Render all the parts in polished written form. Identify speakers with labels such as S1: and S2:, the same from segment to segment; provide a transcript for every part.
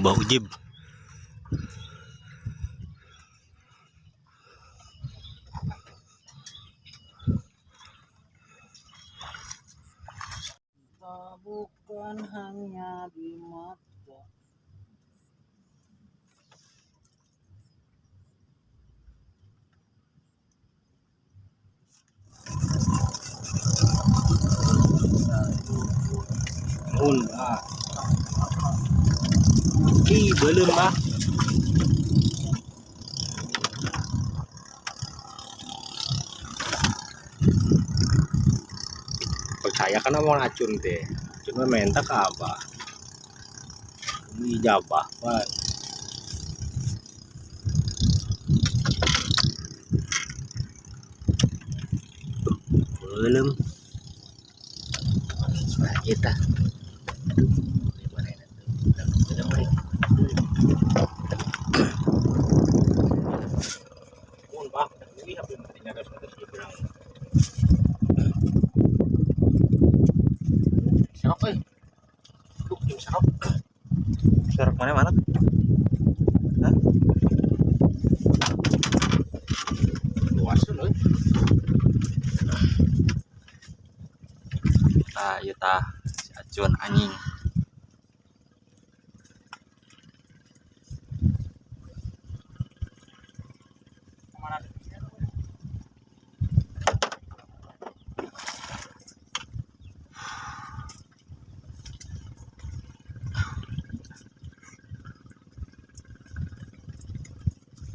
S1: Bah Ujib.
S2: Bukan hanya di mata.
S1: Nuhun, Bah. Ih, belum, Bah. Percaya kan omongan Acun teh. Acun mah minta ke Abah. Ini ijabah, Pak. Belum. Nah, kita. Aduh, mana ini tuh? Belum, belum. Nuhun, Bah. Ini HP pentingnya harus ada sih bilang. Serok euy. Duh, jeung serok.
S3: Serok mana mana? Hah?
S1: Luasan euy.
S3: Tah, ieu tah si Acun anjing.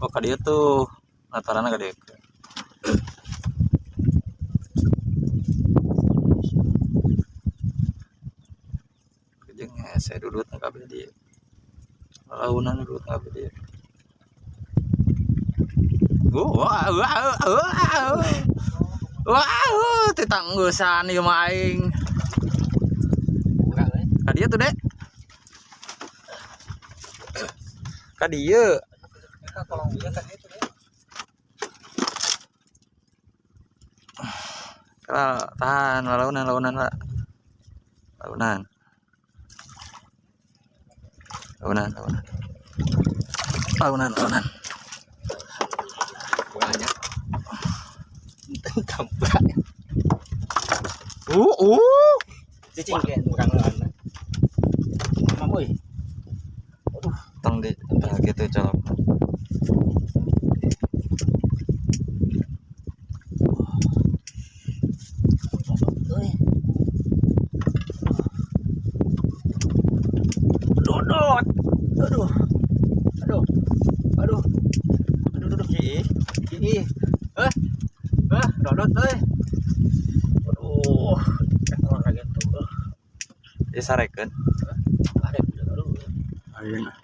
S3: Oh, ka dieu tuh latarana ka dieu. Jeung hese dudut kabeh dieu. Launan dudut kabeh dieu. Oh, wah, wah, wah. Wah, titanggusan ieu mah aing.
S1: Enggak euy.
S3: Ka dieu tuh, Dek. Ka dieu.
S2: Tolong dia kan itu deh.
S3: Kala, tahan, launan, launan, Pak. Launan. Launan, launan. Launan, launan.
S1: Banyak. Kamprak. Cicing kayak urang lawan. Mamam euy.
S3: Tong di tah gitu colok.
S1: Euy. Dodot. Aduh. Aduh. Aduh. Aduh, aduh.
S3: Ih,
S1: Ih. Eh. Eh, dodot euy. Aduh. Olahraga tuh.
S3: Disarekeun.
S1: Ada aduh.
S4: Ayeuna.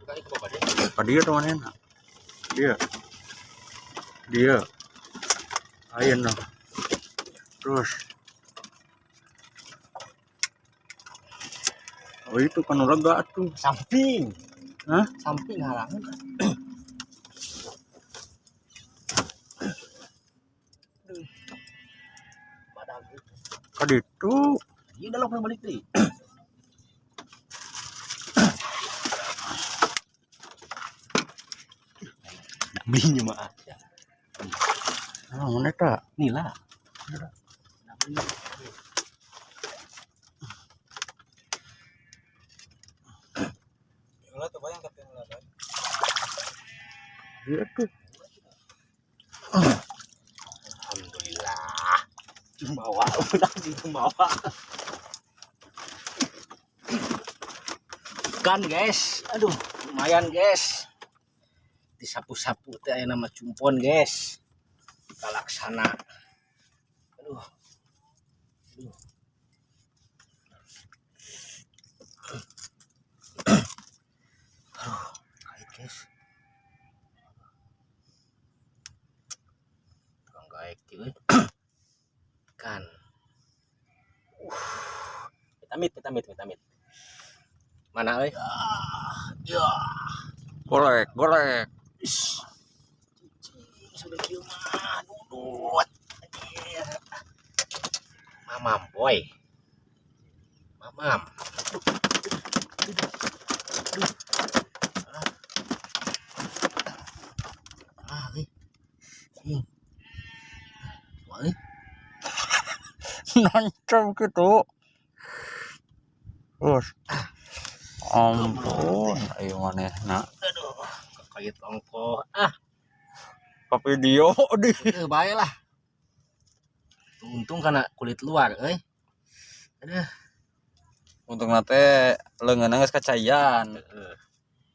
S1: Kali ke bapak deh.
S4: Ka dieu teh manehna. Dia. Dia. Ayeuna. Terus. Oh itu kan lega tuh.
S1: Samping.
S4: Hah?
S1: Samping halangan. Aduh. Badag.
S4: Ka ditu.
S1: Iya dalam balik deui. Belinya mah.
S4: Naon eta?
S1: Nila.
S3: Ulah tuh bayang tapi ulah.
S4: Dia tuh.
S1: Alhamdulillah. Jumawa, udah jumawa. Kan guys, aduh lumayan guys. Disapu-sapu teh aya nama cumpon guys. Kalaksana. Aduh. Aduh. Aduh, kait guys. Tukang gaek kieu. Kan. Amit, amit, amit, amit. Mana euy? Ya.
S3: Golek, golek.
S1: Ish. Cicing sudah kieu mah dudut. Anjir. Mamam boy. Mamam. Aduh. Aduh. Aduh.
S4: Nancap gitu. Terus. Ampun, ayo manehna.
S1: Aduh, kekait ongkoh. Ah,
S4: Ka video di.
S1: eh bae lah. Untung karena kulit luar euy. Aduh.
S3: Untungna teh leungeunna geus kacaian.
S1: Heeh.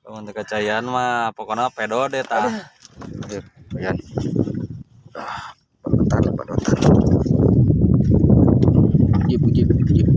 S3: Lamun teu kacaian mah pokona pedo deh tah.
S4: Aduh, yan. Ah, padotan, padotan.
S1: Jip, jip, jip.